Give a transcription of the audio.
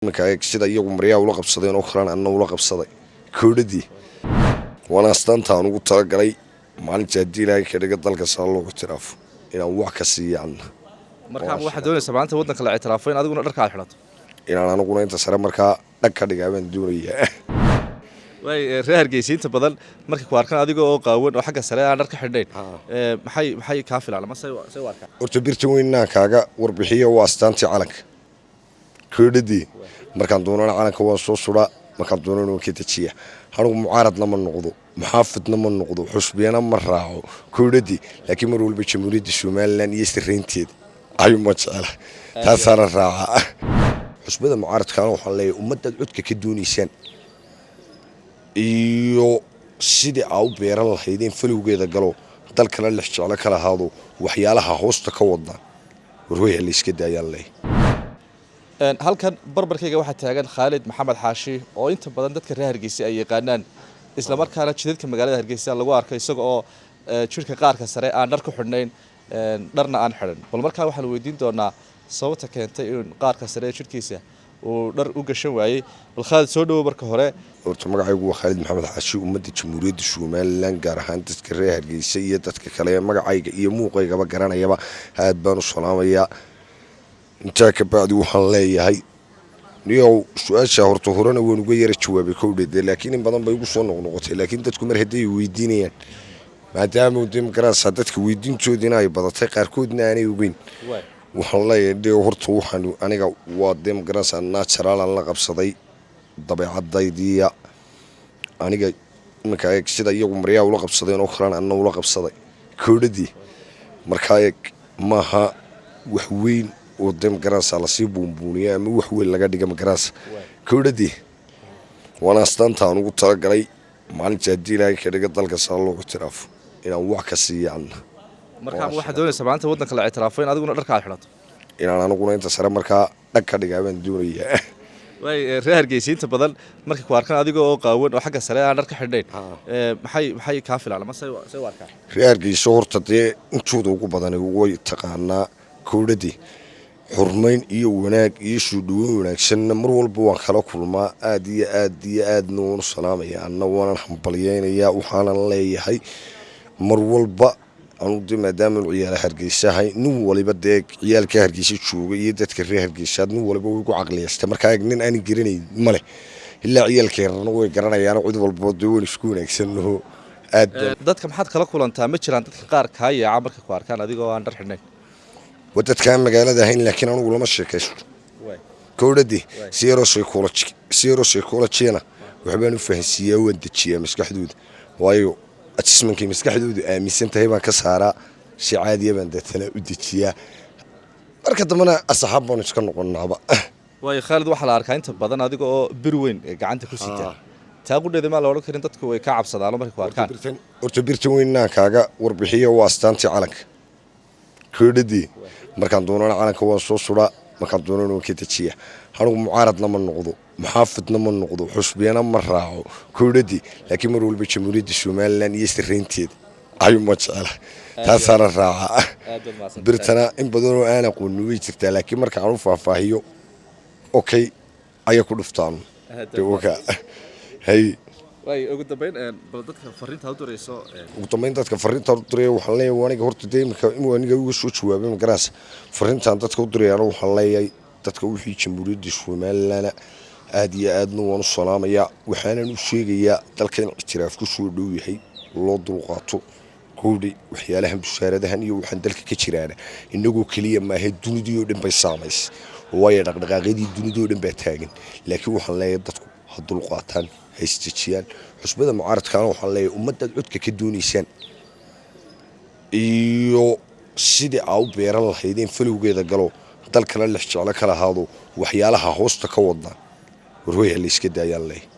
Iminka eeg, sida iyagu maryaha ula qabsadeen oo kalena anna ula qabsaday koodhadii. Waana astaantaan ugu talagalay maalinta haddii Ilaahay ka dhiga dalka saa loo ictiraafo inaan wax ka siiya anna. Markaa ma waxaad doonaysaa maalinta waddanka la ictiraafo in adiguna dharka aad xidhato? Inaan aniguna inta sare markaa dhag ka dhigaa baan doonayaa. Waay, reer Hargeysa inta badan markay ku arkaan adiga oo qaawan oo xagga sare aan dhar ka xidhnayn, maxay kaa filaan ama say u arkaan? Horta birta weynaan kaaga warbixiyo waa astaantii calanka koodhadii. Markaan doonana calanka waan soo suraa, markaan doonana waan ka dejiya. Anigu mucaaradna ma noqdo, muxaafidna ma noqdo, xusbiyana ma raaco koodhadii, laakiin mar walba Jamhuuriyadda Somaliland iyo siraynteeda ayuuma jecela, taasaana raaca. Xusbada mucaaradkaana waxaan leeyahay, ummaddaad codka ka doonaysaan iyo sidii aa u beeran lahaydeen falowgeeda galo, dalkana lex jeclo ka lahaado, waxyaalaha hoosta ka wadnaan warhoy ha layska daayaan leeyahay. Halkan barbarkayga waxaa taagan Khaalid Maxamed Xaashi oo inta badan dadka reer Hargeysa ay yaqaanaan, islamarkaana jidadka magaalada Hargeysa lagu arko isaga oo jidhka qaarka sare aan dhar ku xidhnayn, dharna aan xidhan. Bal markaa waxaan weydiin doonaa sababta keentay in qaarka sare ee jidhkiisa uu dhar u gashan waayey. Bal Khaalid, soo dhowo marka hore. Horta magacaygu waa Khaalid Maxamed Xaashi. Ummadda Jamhuuriyadda Somaliland, gaar ahaan dadka reer Hargeysa iyo dadka kale ee magacayga iyo muuqaygaba garanayaba, aad baan u salaamayaa. Intaa ka bacdi waxaan leeyahay, niyow, su-aasha horta horena waan uga yara jawaabay kowdhede, laakiin in badan bay igu soo noqnoqotay. Laakiin dadku mar hadday weydiinayaan, maadaama de magaranaysaa dadka weydiintoodiina ay badatay, qaarkoodna aanay ogeyn, waxaan leeyahay de horta waxaan aniga waa de magaranaysaa natural aan la qabsaday dabeecadaydiiya. Aniga iminka eeg, sida iyagu maryaha ula qabsadeen oo kalena anna ula qabsaday koodhadii. Markaa eeg, maaha wax weyn oo de magaranaysaa lasii buunbuuniyo ama wax weyn laga dhiga magaranaysa kowdhadii. Waana astaantaan ugu talagalay maalinta haddii Ilaahay ka dhiga dalka saa loo ictiraafo inaan wax ka siiya anna. Markaa ma waxaad doonaysaa maalinta waddanka la ictiraafo in adiguna dharka aad xidhato? Inaan aniguna inta sare markaa dhag ka dhigaa baan doonayaa. Waay, reer Hargeysa inta badan markay ku arkaan adiga oo qaawan oo xagga sare aan dhar ka xidhnayn, maxay kaa filaan ama say u arkaan? Reer Hargeysa horta dee intooda ugu badani way taqaanaa kowdhadii. Xurmayn iyo wanaag iyo soo dhaweyn wanaagsanna mar walba waan kala kulmaa. Aad iyo aad iyo aadna waan u salaamaya anna, waanan hambalyeynayaa. Waxaanan leeyahay mar walba anu de maadaamaanu ciyaala Hargeysahay, nin waliba dee ciyaalka Hargeysa jooga iyo dadka reer Hargeysaad nin waliba way ku caqliyasta. Markaa nin aanan garanayn male, ilaa ciyaalka yarana way garanayaan. Cid walba dee waan isku wanaagsannaho aad. Dadka maxaad kala kulantaa? Ma jiraan dadka qaar kaa yaaca markay ku arkaan adigoo aan dhar xidhnayn? Waa dadkaan magaalada ahayn, laakiin anugu lama sheekaysto kowdhadii. Si yaroo psychology-na waxbaan u fahansiiyaa, waan dejiyaa maskaxdooda, waayo adjustment-kay maskaxdoodu aaminsan tahay baan ka saaraa. Si caadiya baan deetana u dejiyaa, marka dambena asxaab baanu iska noqonaaba. Waayo Khaalid, waxaa la arkaa inta badan adiga oo bir weyn ee gacanta ku sita. Taa qudheeda maa la odhan karin dadku way kaa cabsadaano markay ku arkaan? Horta birta weynaan kaaga warbixiyo waa astaantii calanka koodhadii. Markaan doonana calanka waan soo suraa, markaan doonana waan ka dejiya. Anigu mucaaradna ma noqdo, muxaafidna ma noqdo, xusbiyana ma raaco kowdhadii, laakiin mar walba Jamhuuriyadda Somaliland iyo siraynteeda ayuuma jecela, taasaana raaca. Birtana in badanoo aan aqoonin way jirtaa, laakiin marka aan u faahfaahiyo, okay ayaa ku dhuftaan. Hay. Waay, ugu dambeyn bal dadka fariinta u dirayso? Ugu dambeyn dadka fariintaan u diraya waxaan leeyahay, aniga horta dee imika inuu aniga uga soo jawaabay magaranaysa, fariintaan dadka u dirayaana waxaan leeyahay dadka wixii Jamhuuriyadda Somaliland aad iyo aadna waan u salaamayaa. Waxaanan u sheegayaa dalka in ictiraaf ku soo dhow yahay, loo dulqaato kowdhi. Waxyaalahan bushaaradahan iyo waxaan dalka ka jiraana inagoo keliya maahe, dunidii oo dhan bay saamaysay, waayo dhaqdhaqaaqyadii dunidoo dhan baa taagan. Laakiin waxaan leeyahay dadku ha dulqaataan, ha isdejiyaan. Xusbada mucaaradkaana waxaan leeyahay, ummaddaad codka ka doonaysaan iyo sidii aa u beeran lahaydeen falowgeeda galo, dalkana lex jeclo ka lahaado, waxyaalaha hoosta ka wadnaan warhoy ha layska daayaan leeyahay.